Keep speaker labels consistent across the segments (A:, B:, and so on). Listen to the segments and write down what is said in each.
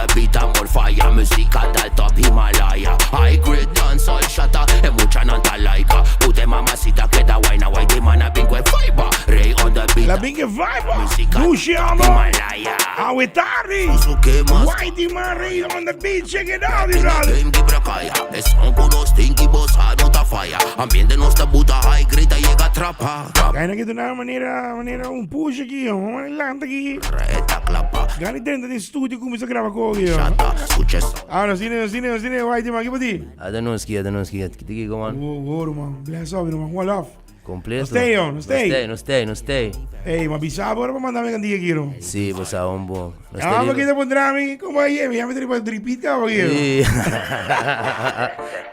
A: the beat a more fire. Musica dal top Himalaya. High grade dancehall shatta. E mucha nan ta like. Pute mamacita keda wine whitey man a bin cu e vibe. Ray on the beat.
B: La bin cu e vibe.
A: Musica
B: Dushi amo.
A: Himalaya.
B: Awe tardi.
A: Suke mas.
B: Whitey man Ray on the beat. Check it out, mi brother.
A: Game di brakaya. E son cu nos tin ki bo sa no ta faya. Ambiente nos ta buta high grade a yega trapa.
B: Gana ki duna manera manera un push aki, un lanta aki.
A: Eta klapa.
B: Gana di drenta den studio kuminsa graba koki.
A: Shata, skucha son.
B: Ah, nos tine, nos tine, nos tine Whitey man, ki pa ti?
C: Ada nos ki, ada nos ki, ki ti kiko man?
B: Wo, wo, ruman, bless up, ruman, one love.
C: Completo.
B: Nos stay, oh, nos stay.
C: Nos stay, nos stay, nos stay.
B: Ey, ma bisa bo ora pa manda mi kandia aki, ruman.
C: Si, bo sa un bon. Nos
B: Ah,
C: ta
B: porque te pondrá mi como ayer, mi llama te repeat ka porque.
C: Sí.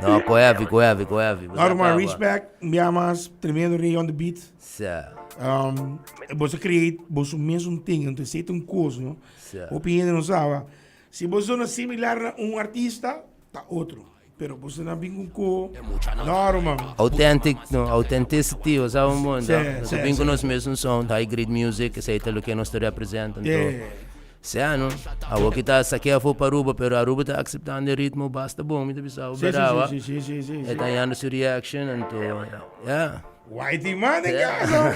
C: No, ko heavy, ko heavy, ko heavy. Bo
B: No,
C: sa
B: ruman,
C: kaba.
B: respect, mi mas tremendo Ray on the beat.
C: Sa.
B: Bo sa create bo su mes un thing, entonces esey ta un cos, no?
C: Sa.
B: Hopi hende no saba. Si bo sona similar na un artista, ta otro. Pero bo sona bin cu co, no, ruman.
C: Authentic, no, authenticity, bo sa un bon,
B: Sí,
C: no? Nos
B: sí,
C: bin cu
B: sí.
C: nos mes un sound, high grade music, esey ta loke nos ta representa, anto.
B: Yeah.
C: Sea, no? Awor ki ta saké afó pa Aruba, pero Aruba ta aceptando e ritmo basta bon, mi ta bisa bo
B: Sí, sí,
C: berawa.
B: sí, sí, sí, sí,
C: E
B: sí.
C: ta hañando su reaction, anto, yeah.
B: Whitey man den casa.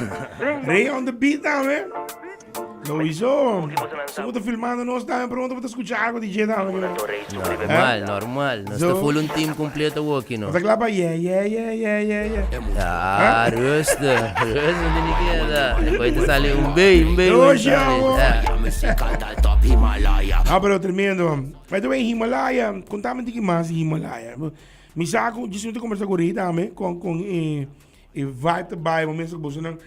B: Rey on the beat tambe. Lo hizo. Estamos ta filmando nos tambe, pronto bo ta escucha algo di dje tambe.
C: Normal, normal. Nos ta
B: So-
C: full un team completo awoki, no?
B: Bo ta kla pa yeah, yeah, yeah, yeah, yeah, yeah.
C: Ah, rustig, rustig di keda. Despues ta sali un bay, un bay.
B: Yo,
C: un sali.
B: chamo.
C: Yeah.
B: Ah, pero tremendo. By the way, Himalaya, contame un tiki mas di Himalaya. Mi sa cu djis mi ta conversa cu Rey tambe, con, con e, e vibe ta bay, momento cu boso nan,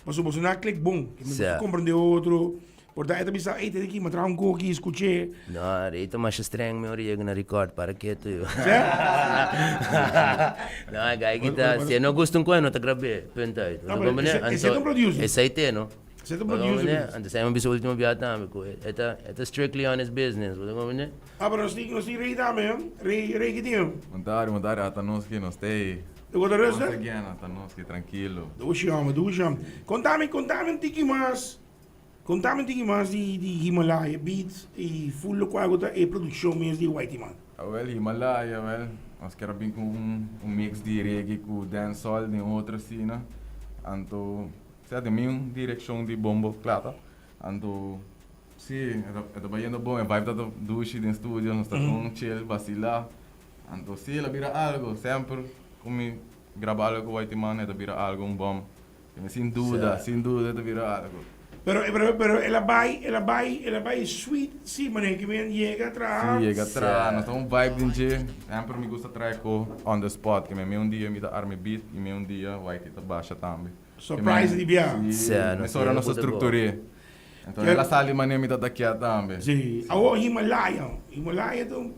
B: paso boso nan a click bon. Mi
C: Sa.
B: comprende otro. Por ta e ta bisa, ey, tene ki, mi a traha un koki, scuché.
C: No, Rey ta masha streng mi ora yega na record, para ketu yo.
B: Sa?
C: No, e guy ki ta, si e no gusta un koe, no ta grab'é, punt uit.
B: No, pero ese ta un producer.
C: Esei te, no?
B: Ese ta un producer.
C: Bo ta Anto esei mi bisa ultimo bia tambe, ku e ta, e ta strictly on his business, bo ta comprende?
B: Ah, pero nos tin, nos tin Rey tambe, eh? Rey, Rey ki tin?
D: Montari, montari, ata nos ki nos tei.
B: Te word rustig?
D: Once again, ata nos ki trankilo.
B: Dushi hòmber, dushi hòmber. Kontami, kontami un tiki mas, kontami un tiki mas di, di Himalaya Beats i full lokual ku ta e produkshon mes di Whitey Man.
D: Awel, Himalaya, awel, nos kier a bin ku un, un mix di reggae ku dancehall den otro asina. Anto, sea den mi un direkshon di Bombo Klata. Anto, si, e ta, e ta bayendo bon, e vibe ta dushi den studio, nos ta kon chill, basila. Anto, si, el a bira algo. Semper ku mi graba algo ku Whitey Man, e ta bira algo, un bòm. Sin duda, sin duda e ta bira algo.
B: Pero, pero, pero el a bai, el a bai, el a bai sweet, si, manera ki men yega traha.
D: Si, yega traha. Nos ta un vibe den dje. Semper mi gusta traha ko on the spot. Ke men mi un dia mi ta arma e beat i mi un dia Whitey ta basha tambe.
B: Surprise di bia.
D: Si, mesora nos a structur'é. Enton el a sali manera mi ta takia tambe.
B: Si. Awor Himalaya, Himalaya ta un,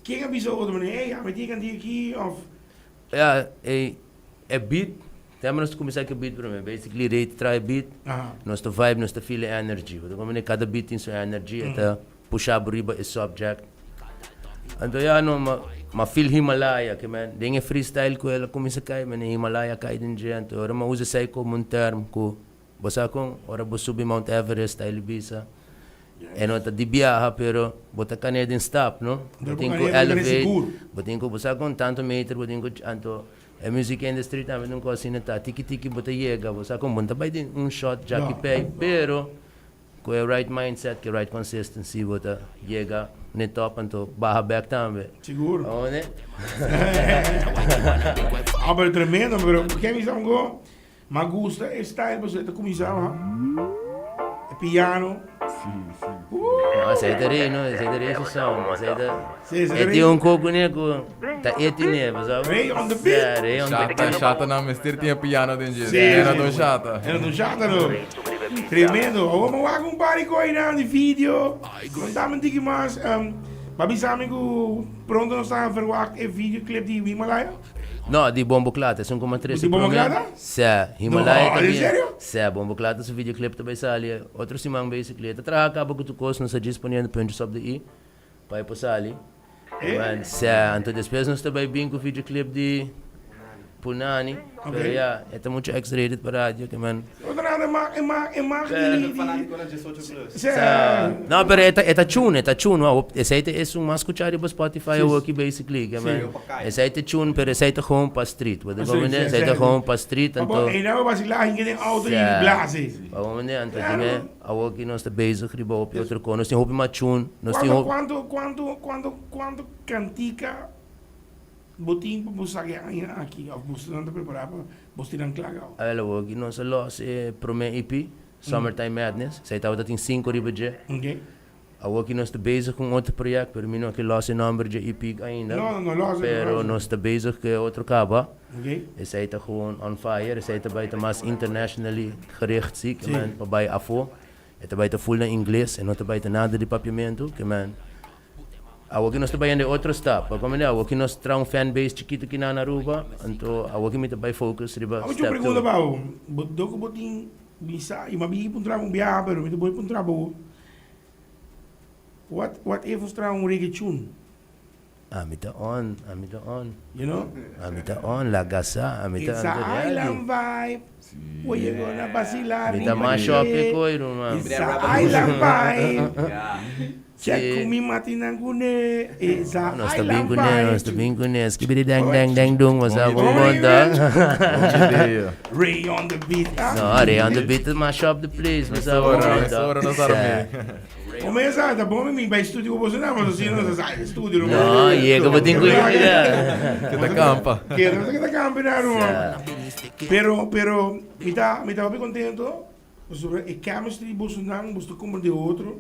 B: ken a bisa otro manera, ey, ami tin e kantia aki of.
C: Ya, e e beat, tempo nos ta kuminsá ku e beat promé, basically Ray ta traha e beat, nos ta vibe, nos ta feel e energy. Bo ta comprende? Kada beat tin su energy, e ta pusha bo riba e subject. Anto ya no, ma ma feel Himalaya, ke men den e freestyle ku el a kuminsá kai, men e Himalaya kai den dje, anto ora mi a usa esei komo un term ku bo sa kon ora bo subi Mount Everest ta el bisa e no ta di biaha pero bo ta kan'é den stap no, bo tin ku elevate, bo tin ku bo sa kon tantu meter bo tin ku anto e music industry tambe ta un kos asina ta tiki tiki bo ta yega bo sa kon bo no ta bai den un shot djaki pei pero Ku e right mindset, ku e right consistency bo ta yega n'e top anto baha bek tambe.
B: Sigur.
C: Awor ne?
B: Ah, pero tremendo, pero ke mi sa un go? Ma gusta e style pasobra e ta kuminsá ha e piano.
D: Si, si.
C: No, esei ta rei, no, esei ta rei su sound. Esei ta
B: Si, esei ta
C: E
B: rei.
C: tin un koko ne ku ta e tine, bo sa?
B: Rei on the beat.
C: Si, rei on the
D: Shata,
C: beat.
D: shata nan mester tin e piano den dje.
B: Si,
D: Era
B: si.
D: don shata.
B: Era don shata no. Tremendo. Awor mi wak un par di koinan di video. Kontami un tiki mas. Bo a bisa mi ku pronto nos ta verwagt e videoclip di Himalaya?
C: No, di Bombo Klata. Esun ku mi a trese
B: Di Bombo
C: promé.
B: Klata?
C: Sè. Himalaya
B: No,
C: ta
B: en
C: bien.
B: serio?
C: Sè, Bombo Klata su videoclip ta bai sali otro siman basically. E ta traha kaba ku tur kos, nos a djis poniendo puntjes op de i pa e por sali.
B: Eh?
C: Sè, anto despues nos ta bai bin ku videoclip di. Punani, pero ya, e ta mucho X-rated pa radio, ke men.
B: No ta nada, e mag, e mag, e mag di, di.
E: Fanaticonan 18 plus.
B: Sa.
C: No, pero e ta, e ta tune, e ta tune, wou. Esei ta esun mas skuchá riba Spotify awoki basically, ke men. Esei ta tune, pero esei ta gewoon pa street, bo ta comprende? Esei ta gewoon pa street, anto.
B: Pa bo, einan bo basilá hinka den auto i blase.
C: Pa bo mende, anto dime, awoki nos ta bezig riba hopi otro kos, nos tin hopi mas tune, nos tin hopi.
B: Kuantu, kuantu, kuantu, kuantu kantika Bo tin pa bo sa e aña aki of bo nan ta prepara pa bo stiran kla gau?
C: Awel awor ki nos a los e prome EP, Summertime Madness, esei tabata tin sinku riba dje.
B: Ok.
C: Awor ki nos ta bezig ku un otro project, pero mi no ke los e nomber dje EP ainda.
B: No, no, no los e, no
C: Pero
B: los e.
C: nos ta bezig ku e otro kaba.
B: Ok.
C: Esei ta gewoon on fire, esei ta bai ta mas internationally gericht si, ke
B: Si.
C: men pa bai afo. E ta bai ta full na ingles, e no ta bai ta nada di papiamentu, ke men. Awor ki nos ta bai hende otro stap, pa komende awor ki nos traha un fan base chikitu ki na Aruba, anto awor ki mi ta bai focus riba
B: Awor
C: step
B: un pregunta
C: two.
B: pa bo, bo do ku bo tin bisa i mabia puntra bo un biaha pero mi ta bolbe puntra bo, what what if nos traha un reggae tune?
C: Ami ta on, ami ta on.
B: You know?
C: Ami ta on, laga sa, ami ta
B: It's a
C: ready.
B: island vibe, we you gonna vacilar
C: Mi ta
B: riba
C: mash up
B: dje.
C: e koi ruman.
B: It's a island vibe. Check
C: Sí.
B: ku mi matinan kuné. It's a
C: Nos ta bin
B: island
C: kuné, nos ta
B: vibe.
C: bin kuné. Skibidi dang dang dang dung, what's up,
D: Bon
C: bon
B: idea.
C: bon
D: Bon idea.
B: Ray on the beat. Ah.
C: No, Ray on the beat mash up the place, what's up, bon
D: Mesora,
C: bon
D: mesora nos armé.
B: Comienza, ta bon mi bai studio ku boso na, mas asina nos a sai studio.
C: No, yega bo tin ku yega.
D: Ke ta kampa.
B: Ke ta kampa na ruman. Pero, pero, mi ta, mi ta hopi contento pasobra e chemistry boso nan, boso ta comprende otro.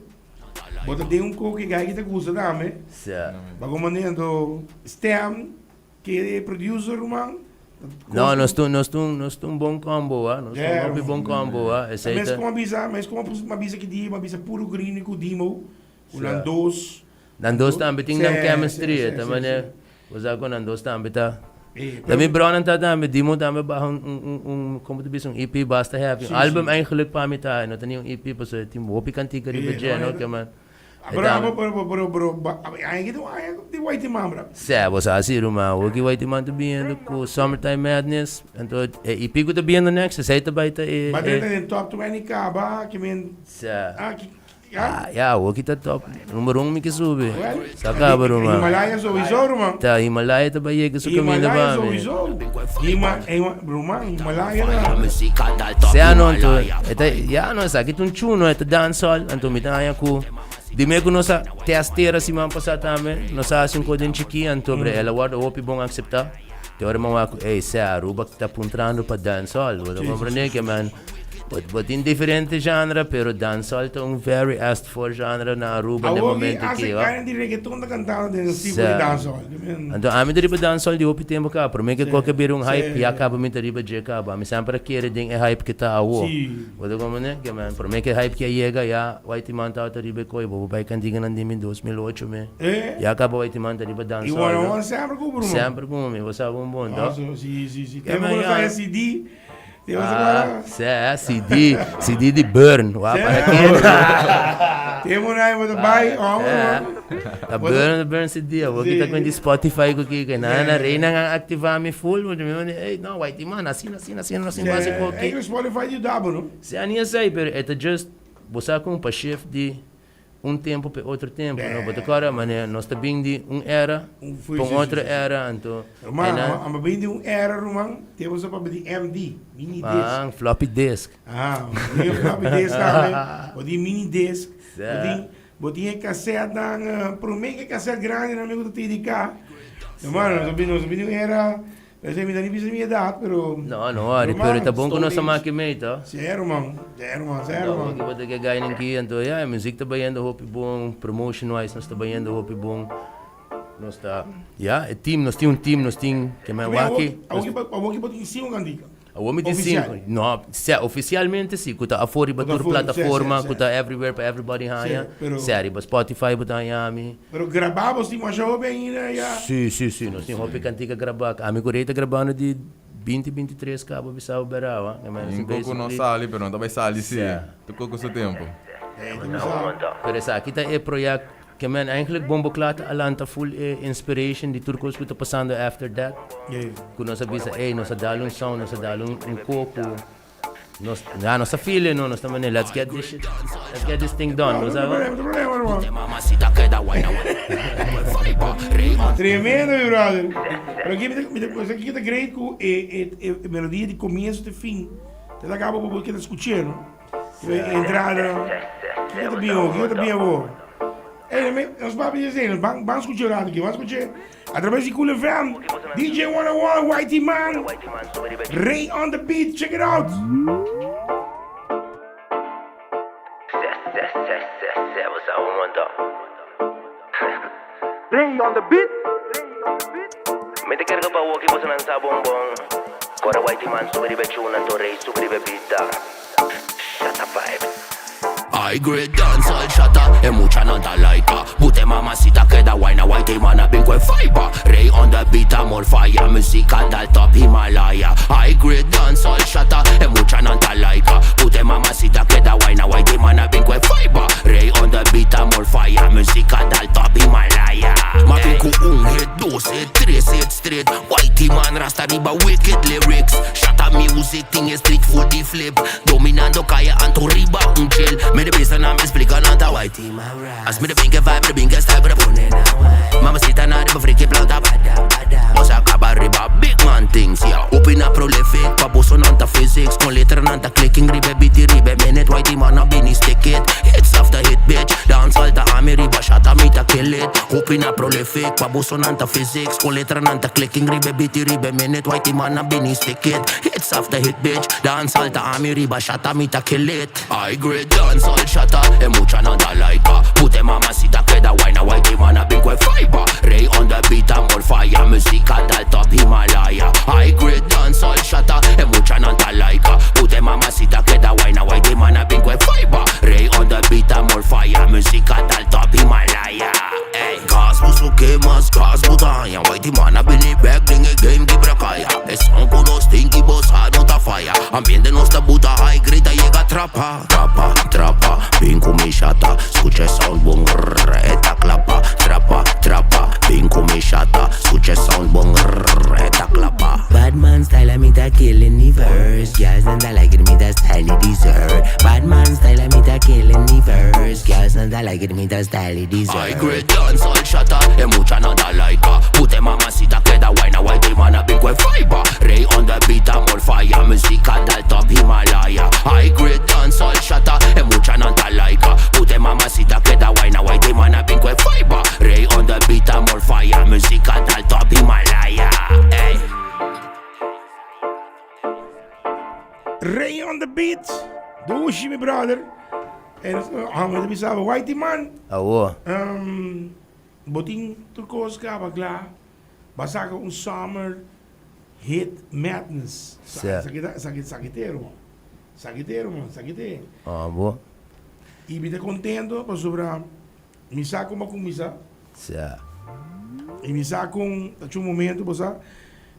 B: Bo ta den un koke gai ki ta gusta tambe. Ba comprende anto stem ke producer ruman.
C: No, nos ta, nos ta un, nos ta un bon combo, ah. Nos ta un hopi bon combo, ah. Esei
B: Mes
C: ta.
B: como a bisa, mes como a bisa ki dia, a bisa puro green ku Dimo, ku nan dos.
C: Nan dos tambe tin nan chemistry, e ta manera, bo sa ku nan dos tambe ta. Ta mi bronan ta tambe, Dimo tambe baha un, un, un, como ta bisa, un EP basta heavy. Un album eigenlijk pa mi ta, no ta ni un EP pasobra e tin hopi kantika riba dje, no, ke man.
B: Pero abo, pero, pero, pero, aña ki ta un aña di Whitey Man, bra.
C: Sè, bo sa asi ruman, awor ki Whitey Man ta biniendo ku Summertime Madness, anto e EP ku ta biniendo next, esei ta bai ta e.
B: Ba drenta den top 20 kaba, ke men.
C: Sè.
B: Ah, ki.
C: Ah, ya, awor ki ta top number un mi ke subi. Sa kaba, ruman.
B: Himalaya sowieso, ruman.
C: Ta, Himalaya ta bai yega su kaminda
B: Himalaya
C: pa mi.
B: sowieso. Hima, hima, ruman, Himalaya na.
C: Sea no, anto, e ta, ya no, esaki ta un chuno, e ta dancehall, anto mi ta haña ku, di me ku nos a testera siman pasá tambe, nos a hasi un kos den chikí, anto bre, el a wòrdu hopi bon akseptá. Te ora mi a wak ku, ey, sea, Aruba ta puntrando pa dancehall, bo ta komprendé ke man. Bo bo tin diferente genre, pero dancehall ta un very asked for genre na Aruba den
B: Awor
C: momento
B: ki hace
C: aki, wa.
B: kaya di reggaeton ta cantando den tipo di
C: Sa.
B: dancehall. Yo men.
C: Anto ami ta riba dancehall di hopi tempo caba. Prome ke koke bira un hype,
B: Sí.
C: ya caba mi ta riba dje caba. Ami semper a kere den e hype ke ta awo.
B: Sí.
C: Bo ta comprende? Ke men, prome ke hype ke a yega, ya Whitey Man tabata riba e koy. Bo por bai kantiganan di mi 2008 me.
B: Eh.
C: Ya caba Whitey Man ta riba
B: Y
C: dancehall.
B: one on
C: no?
B: one semper ku broma.
C: Semper ku mi, bo sa bon bon,
B: Ah,
C: to?
B: so, si, si, si.
C: Ke
B: Tempo
C: men,
B: ku nos
C: ya.
B: haya CD.
C: Ah, sè, CD, CD di Burn. Wa para ke.
B: Temo na mo bai, oh.
C: Ta Burn, Burn CD. Wo kita con di Spotify ku ki ke na na reina nga activa mi full, mo mi hey, no, white man, asina, asina, asina, asina, base ko ki.
B: Spotify di dabo, no?
C: Se ani sai, pero eta just bo sa con pa shift di Un tempu pa e otro tempu, no? Bo ta kòrda manera nos ta bin di un era pa un otro era, anto
B: Ruman,
C: einan.
B: amba bin di un era, ruman, te bo sa papia di MD, mini disc.
C: Ah, floppy disk.
B: Ah, bo tin e floppy disk tambe, bo tin mini disk, bo tin, bo tin e casetnan, promé ke caset grandinan mi ku ta TDK. Ruman, nos a bin, nos a bin di un era. Esei mi ta ni bisa mi edat, pero.
C: No, no worry, pero ta bon ku nos a maki mei to.
B: Sí, ruman. Sí, ruman, sí, ruman.
C: Anto bo ta ke gainan ki, anto ya, e muzik ta bayendo hopi bon, promotion wise nos ta bayendo hopi bon. Nos ta, ya, e team, nos tin un team, nos tin ke men waki.
B: Awor ki bo tin sinku kantika?
C: Awor mi tin sinku. No, sè, ofisialmente si, ku ta afó riba tur plataforma, ku ta everywhere pa everybody haña. Sè, riba Spotify bo ta haña mi.
B: Pero grabá bo tin masha hopi ainda ya?
C: Si, si, si, nos tin hopi kantika grabá. Ami ku Rey ta grabando di binti binti tres kaba bisa bo berawa.
D: Tin koko no sali, pero no ta bai sali si. Tur koko su tempu.
C: Pero esaki ta e proyèkt. Ke men eigenlijk Bomboclaat a lanta full e inspiration di tur kos ku ta pasando after that. Ku nos a bisa ey nos a dal un sound, nos a dal un un ko ku nos ya nos ta feel it no, nos ta manera let's get this shit, let's get this thing done, bo sa.
B: Tremendo mi brother. Pero aki mi ta mi ta aki ta great ku e e e melodia di comienzo te fin te ta kaba bo bo keda skuch'é no. Entrada. Kiko ta bien Kiko ta bien bo? Ey, me, nos papi dice, nos van, van escuchar rato aquí, van escuchar a través de Cool FM, DJ 101, Whitey Man, Ray on the beat, check it out.
A: Ray on the beat. Mi ta kerga pa woki boso nan sa bon bon. Kora whitey man subi riba e chuna to rey subi riba e beat ta. Shatta vibes. High grade dancehall shatta, e mucha nan ta like a. But e mamacita keda wine a whitey man a bin kwe fiber. Ray on the beat a more fire, musica dal top Himalaya. High grade dancehall shatta, e mucha nan ta like a. But e mamacita keda wine a whitey man a bin kwe fiber. Ray on the beat a more fire, musica dal top Himalaya. Ma bin ku un hit, dos hit, tres hit straight. Whitey man rasta riba wicked lyrics. Shatta music tin e street full di flip. Dominando kaya anto riba un chill. Mi de bisa nan mi splika nan ta whitey man ras. As mi de bin ke vibe, mi de bin ke style, mi de pone na wine. Mamacita na riba friki planta badam badam. Boso a kaba riba big man things, yeah. Hopi na prolific, pa boso nan ta physics. Con letra nan ta clicking, riba e beat y riba e minute. Whitey man a bini stick it. Hits after hit bitch. Dancehall ta ami riba shatta mi ta kill it. Hopi na prolific, pa boso nan ta physics. Con letra nan ta clicking, riba e beat y riba e minute. Whitey man a bini stick it. Hits after hit bitch. Dancehall ta ami riba shatta mi ta kill it. High grade dancehall shatta, e mucha nan ta like a. Put e mamacita keda wine a whitey man a bin kwe fiber. Ray on the beat a more fire, musica dal top Himalaya. High grade dancehall shatta, e mucha nan ta like a. Put e mamacita keda wine a whitey man a bin kwe fiber. Ray on the beat a more fire, musica dal top Himalaya. Ey, gas bo su ke mas gas bo ta haña. Whitey man a bini bek den e game kibra kaya. E son ku nos tin ki bo sa no ta faya. Ambiente nos ta buta high grade ta yega trapa. Trapa, trapa, bin ku mi shata. Skucha e sound bon rrr, e ta klapa. Trapa, trapa, bin ku mi shata. Skucha e sound bon rrr, e ta klapa. Bad man style a mi ta killing the verse. Girls nan ta like it, mi ta style di dessert. Bad man style a mi ta killing the verse. Girls nan ta like it, mi ta style di dessert. High grade dancehall shatta, e mucha nan ta like a. Put e mamacita keda wine a whitey man a bin kwe fiber. Ray on the beat a more fire, musica dal top Himalaya. High grade dancehall shatta, e mucha nan ta like a. Put e mamacita keda wine a whitey man a bin kwe fiber. Ray on the beat a more fire, musica dal top Himalaya. Ey.
B: Ray on the beat, dushi mi brother. En ah, mi ta bisa bo, whitey man.
C: Awo.
B: Um, bo tin tur kos kaba kla. Ba saka un summer hit madness.
C: Sa.
B: Esaki ta, esaki, esaki te herman. Esaki te herman, esaki te.
C: Ah, bo.
B: Y mi ta contento pasobra mi sa con bo a cuminsa.
C: Sa.
B: Y mi sa con ta cu un momento bo sa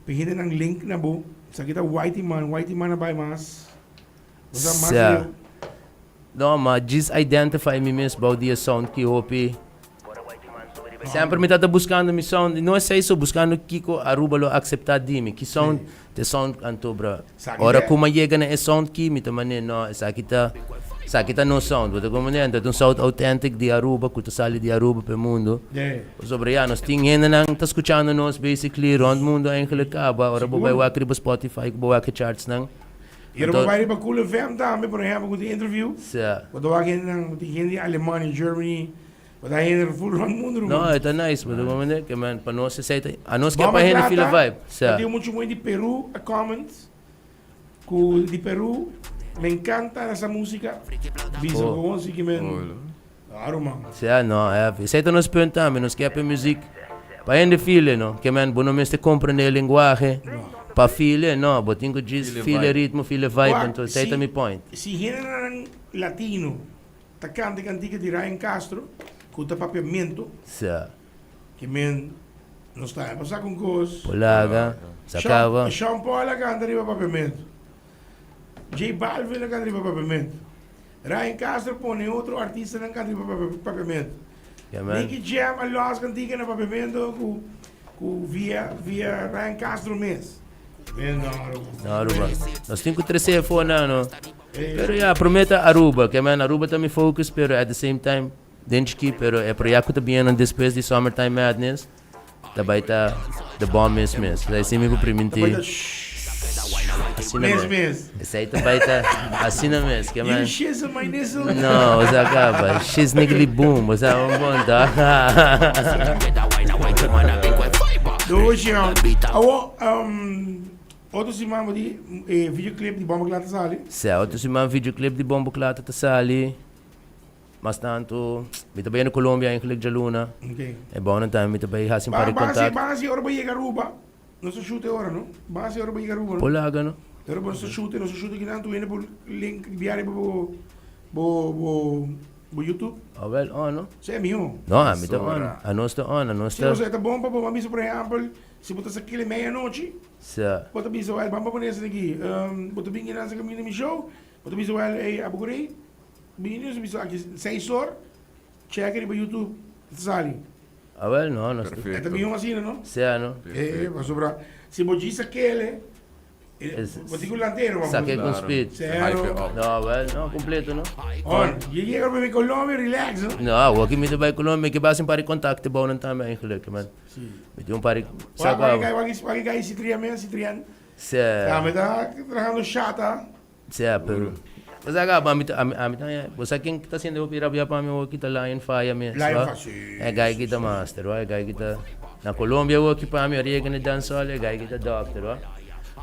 B: pe hendenan link na bo. Esaki ta Whitey Man, Whitey Man a bay mas. Bo sa mas
C: Sa.
B: leu.
C: No, ma djis identify mi mes bou di e sound ki hopi. Semper mi tata buscando mi sound, no esey so, buscando kico Aruba lo acepta di mi, ki sound, te sound anto bra. Ora cu mi a yega na e sound ki, mi ta mane, no, esaki ta, esaki ta nos sound, bo ta comprende? Anto ta un sound authentic di Aruba, cu ta sali di Aruba pa e mundo. Pasobra ya, nos tin hendenan ta scuchando nos basically rond mundo eigenlijk caba, ora bo bay wak riba Spotify cu bo wak e charts nan.
B: Y ora bo bai riba Cool FM tambe, por ehempel, cu tin interview, bo ta wak hendenan, bo tin hende di Alemania, Germany, bo ta hende full rond mundo ruman.
C: No, e ta nice, bo ta comprende? Ke men, pa nos esey ta, anos ke pa hende feel e vibe.
B: Sa. Tin mucho muhé di Peru a comment, cu di Peru, me encanta esa musica, bisa gewoon si ke men, claro man.
C: Sa, no, heavy. Esey ta nos punt tambe, nos ke pa e muziek pa hende feel e, no? Ke men, bo no mester comprende e lenguahe pa feel e, no, bo tin cu djis feel e ritmo, feel e vibe, anto esey ta mi point.
B: Si hendenan latino Ta canta e cantica di Ryan Castro cu ta papiamento.
C: Sa.
B: Ki men nos ta a pasa con cos.
C: Polaga, sa caba.
B: Sean Paul a canta riba papiamento. J Balvin a canta riba papiamento. Ryan Castro pone otro artistanan canta riba papiamento.
C: Yeah, man.
B: Nicky Jam a los cantica na Papiamento cu cu via via Ryan Castro mes. Ben no, Aruba.
C: No, Aruba. Nos tin cu trece afo nan, no. Pero ya, prome ta Aruba. Ke men, Aruba ta mi focus, pero at the same time, den chiki, pero e proyecto cu ta bienen despues di Summertime Madness, Ta bai ta the bomb mes mes. Esei mi por priminti.
B: Ta bai ta
C: Asina
B: mes
C: mes.
B: mes.
C: Esei ta bai ta asina mes. Ke
B: You
C: men.
B: shizzle my nizzle.
C: No, o sea kaba. Shiznigli boom. O sea, un bon ta.
B: Doshi man. Awo, um, otro siman bo di eh, videoclip di Bomba Kla ta sali.
C: Sea, otro siman videoclip di Bomba Kla ta sali. Mas tantu, mi ta bai na Colombia eigenlijk djaluna.
B: Okay.
C: E bounan tambe mi ta bai hasi un
B: Ba,
C: par di
B: ba, si,
C: contact.
B: ba, si ora bo yega Aruba, nos ta shoot e ora, no? Ba, si ora bo yega Aruba, no?
C: Por laga, no?
B: Ora bo nos ta shoot, nos ta shoot akinan, tu hende por link bia riba bo, bo, bo, bo YouTube.
C: Ah, wel, on, no?
B: Si, miho.
C: No, ami ta on. Anos ta on, anos
B: Si,
C: ta.
B: o sea, ta bon pa bo, bo a bisa, por ehempel, si bo ta sa kile medianochi,
C: Sa.
B: bo ta bisa, wel, ban pa pone esaki aki, bo ta bin kinan sa kaminda mi show, bo ta bisa, wel, ey, abo ku rei, Bini nos bisa aki seis or, check riba YouTube, ta sali.
C: Awel no, nos ta.
B: E ta mihó asina no?
C: Sea no.
B: Eh, pasobra si bo djis a kele, bo tin ku lantero pa.
C: Sake con speed.
B: Sero.
C: No, awel no, completo no.
B: On, je yega riba Colombia relax no.
C: No, awor ki mi ta bai Colombia mi ke basa un par di contacto bou nan tambe eigenlijk man. Mi tin un par di
B: Wak wak wak gai si tria mes, si trian.
C: Sea.
B: Tambe ta trahando shata.
C: Sea, pero Bo sa ka, ami ta, ami, ami ta, bo sa ken ta haciendo hopi rabia pa mi awor ki ta Lion Fire mes,
B: Lion
C: wa?
B: Fire, si,
C: E guy ki ta master, wa? E guy ki ta, na Colombia awor ki pa mi origa na dancehall, e guy ki ta doctor, wa?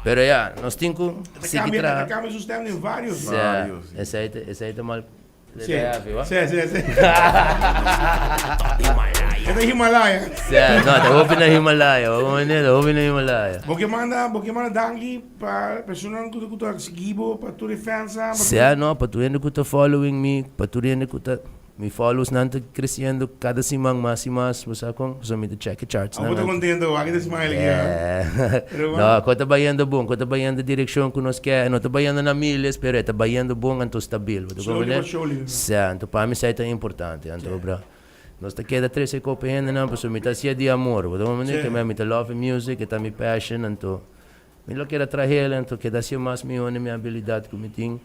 C: Pero ya, nos tin ku
B: Ta
C: sigui
B: cambia,
C: traha.
B: ta cambia su stem den varios.
C: Sea,
D: Varios, si.
C: esei ta, esei ta mal.
B: Si, si, si, si. E ta Himalaya.
C: Si, no, ta hopi na Himalaya, bo comprende? Ta hopi na Himalaya.
B: Bo ke manda, bo ke manda danki pa personanan ku ku ta sigui bo, pa tur e fansnan, pa
C: Si,
B: tur.
C: no, pa tur hende ku ta following mi, pa tur hende ku ta, mi follows-nan ta creciendo kada siman mas i mas, bo sa kon? Pasobra mi ta check e charts-nan.
B: Abo ta contento, wak e ta smile aki, ha? Pero
C: No, ko ta bayendo bon, ko ta bayendo direccion ku nos ke, no ta bayendo na miles, pero e ta bayendo bon anto stabil, bo ta
B: Slowly
C: comprende?
B: but surely.
C: Sa, anto pa mi esei ta importante, anto bra, nos ta keda trese kopa hendenan pasobra mi ta hacié di amor, bo ta comprende?
B: Sí.
C: Ke mi ta love music, e ta mi passion, anto mi lo keda trahel, anto keda hacié mas mihó den mi habilidad ku mi tin.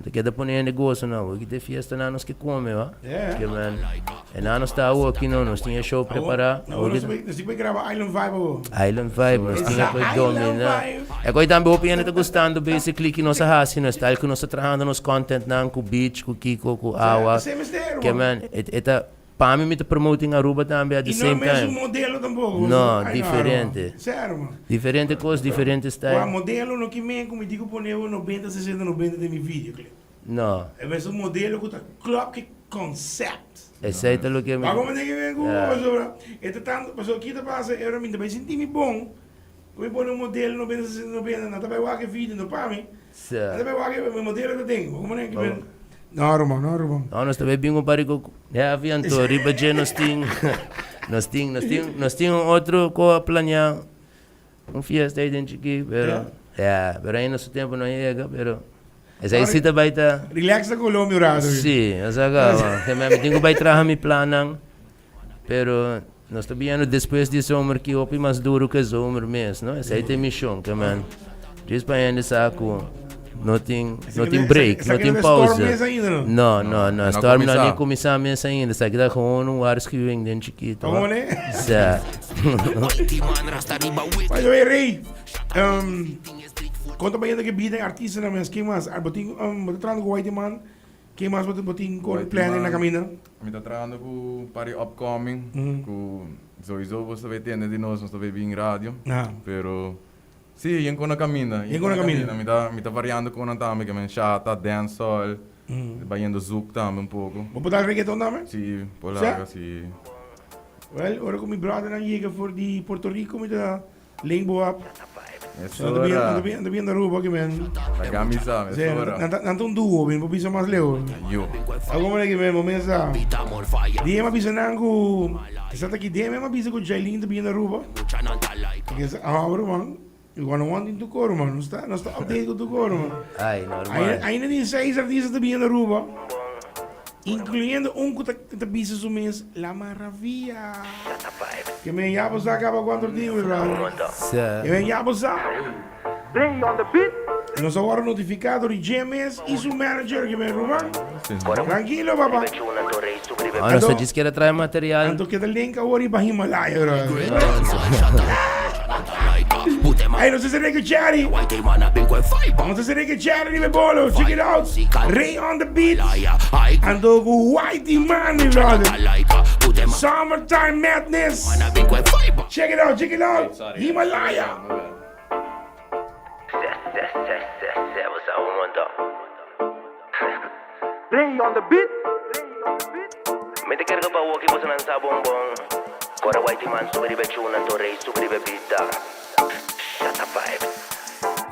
C: Ta keda pone hende goso nan awor. Kita e fiesta nan nos ke come wa. Ke men e nan nos ta awor aki no. Nos tin e show prepara.
B: Awor nos tin por graba Island Vibe awor.
C: Island Vibe nos tin e por domina. E koi tambe hopi hende ta gustando basically ki nos a hasi no style ku nos ta trahando nos content nan ku beach ku kiko ku awa. Ke men e ta. Pa mi mi ta promoting Aruba tambe at the same time.
B: Y no e mesun modelo tampoco.
C: No, diferente.
B: Serio man.
C: Diferente cos, diferente style.
B: Cua modelo no ki men cu mi di cu pone bo nobenta, sesenta, nobenta den mi videoclip.
C: No.
B: E mesun modelo cu ta klop ki concept.
C: Esey ta loke mi.
B: Wak como den ki men cu pasobra e ta tanto, pasobra ki ta pasa e ora mi ta bay sinti mi bon cu mi pone un modelo nobenta, sesenta, nobenta, nan ta bay wak e video no pa mi.
C: Sa.
B: Nan ta bay wak e modelo ta den. Wak como den ki men. No ruman, no ruman.
C: No, nos ta bay bin un par di cu heavy anto riba dje nos tin nos tin nos tin nos tin un otro co a planea un fiesta ahi den chiki pero ya pero ainda su tempo no a yega pero esai si ta bay ta
B: Relax na Colombia un rato.
C: Si, nos a caba. Te mi tin cu bay traha mi plannan pero nos ta biendo despues di zomer ki hopi mas duro cu e zomer mes no. Esai ta e mision ke men. Djis pa hende sa cu no tin no tin break, no tin pausa. No, no, no. Storm no a ni cuminsa mes ainda. Esaki ta gewoon un waarschuwing den chikito. Sa.
B: By the way, Rey, con ta bayendo ke bida artistanan mes? Ken mas? Bo tin, bo ta trahando cu Whitey Man? Ken mas bo tin con planning na caminda?
D: Mi ta trahando cu un par di upcoming, cu sowieso bo ta bay tende di nos, nos ta bay bin radio. Pero Si, yen con a caminda.
B: Yen con a caminda.
D: Mi ta, mi ta variando con nan tambe, ke men shata, dancehall, bayendo zouk tambe un poco.
B: Bo por dal reggaeton tambe?
D: Si, por laga, si.
B: Well, ora cu mi brothernan yega for di Puerto Rico mi ta link bo up.
D: Es ora.
B: Nan ta bien Aruba ke men.
D: Laga mi sa, es ora.
B: Nan ta un duo, mi no por bisa mas leu.
D: Yo.
B: Algo manera ke men, bo mes sa. Diem a bisa nan cu, esaki aki diem a bisa cu Jailin ta bien Aruba. Ah, ruman, you gonna want in tu coro, man. No sta, no sta update cu tu coro, man.
C: Ay, normal.
B: Ainda tin seis artistas ta bini na Aruba. Incluyendo un cu ta bisa su mes La Maravilla. Ke men ya bo sa caba cuanto tin, mi brother. Ke men ya bo sa. Nos a worde notifica door di James y su manager ke men ruman. Tranquilo papa.
C: Ah, nos ta djis kere trae material.
B: Anto keda link awor riba Himalaya, brother. Hey, nos ta Ricky Cherry. Nos ta Ricky Cherry riba e bolo. Check it out. Ray on the beat. Anto ku Whitey Man, brother. Summertime Madness. Check it out, check it out. Himalaya.
A: Ray on the beat. Mi ta kerga pa woki boso nan sa bon bon. Kora whitey man subi riba e tune anto Ray subi riba e beat ta. Shatta vibes.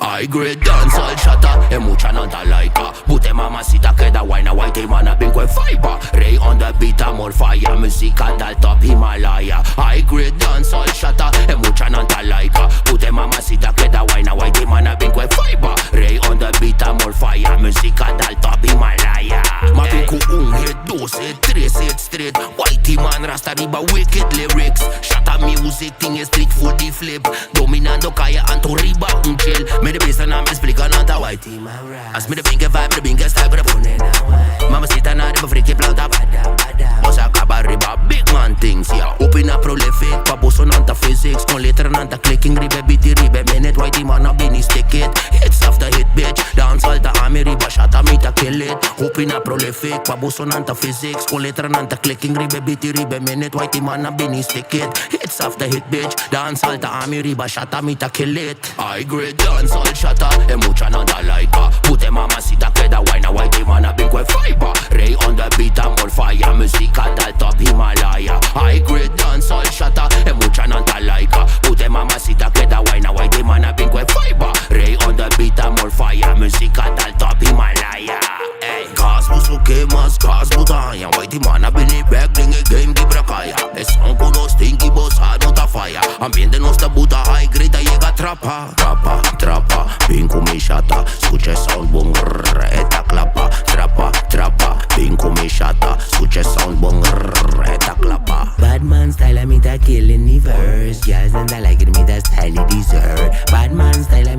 A: High grade dancehall shatta, e mucha nan ta like. Pute mamacita keda wine whitey man a bin kwe fiber. Ray on the beat a more fire, musica dal top Himalaya. High grade dancehall shatta, e mucha nan ta like. Pute mamacita keda wine whitey man a bin kwe fiber. Ray on the beat a more fire, musica dal top Himalaya. Ma bin ku un hit, dos hit, tres hit straight. Whitey man rasta riba wicked lyrics. Shatta music tin e street for di flip. Dominando kaya anto riba un chill. Mi de bisa nan mi splica nan ta whitey man. As mi de binke vibe, mi de binke style, mi de pone na wine. Mamacita na riba friki planta. Boso a caba riba big man things, yeah. Open up prolific, pa boso nan ta physics. Con letra nan ta clicking, riba beat riba minute. Whitey man a bini stick it. Hits after hit, bitch. Dancehall ta ami riba shatta mi ta kill it. Open up prolific, pa boso nan ta physics. Con letra nan ta clicking, riba beat riba minute. Whitey man a bini stick it. Hits after hit, bitch. Dancehall ta ami riba shatta mi ta kill it. High grade dancehall shatta, e mucha nan ta like. Pute mamacita keda wine a whitey man a bin kwe fiber. Ray on the beat a more fire, musica dal top Himalaya. High grade dancehall shatta, e mucha nan ta like. Pute mamacita keda wine a whitey man a bin kwe fiber. Ray on the beat a more fire, musica dal top Himalaya. Ey, gas bo ke mas gas bo ta haña. Whitey man a bini back den e game kibra kaya. E son ku nos tin ki bo sa no ta faya. Ambiente nos ta buta high grade a yega trapa. Trapa, trapa, bin ku mi shatta. Skucha e sound bon grrr, e ta klapa. Trapa, trapa, bin ku mi shatta. Skucha e sound bon grrr, e ta klapa. Bad man style mi ta killing the verse. Girls them ta like it, mi ta style the dessert. Bad man style.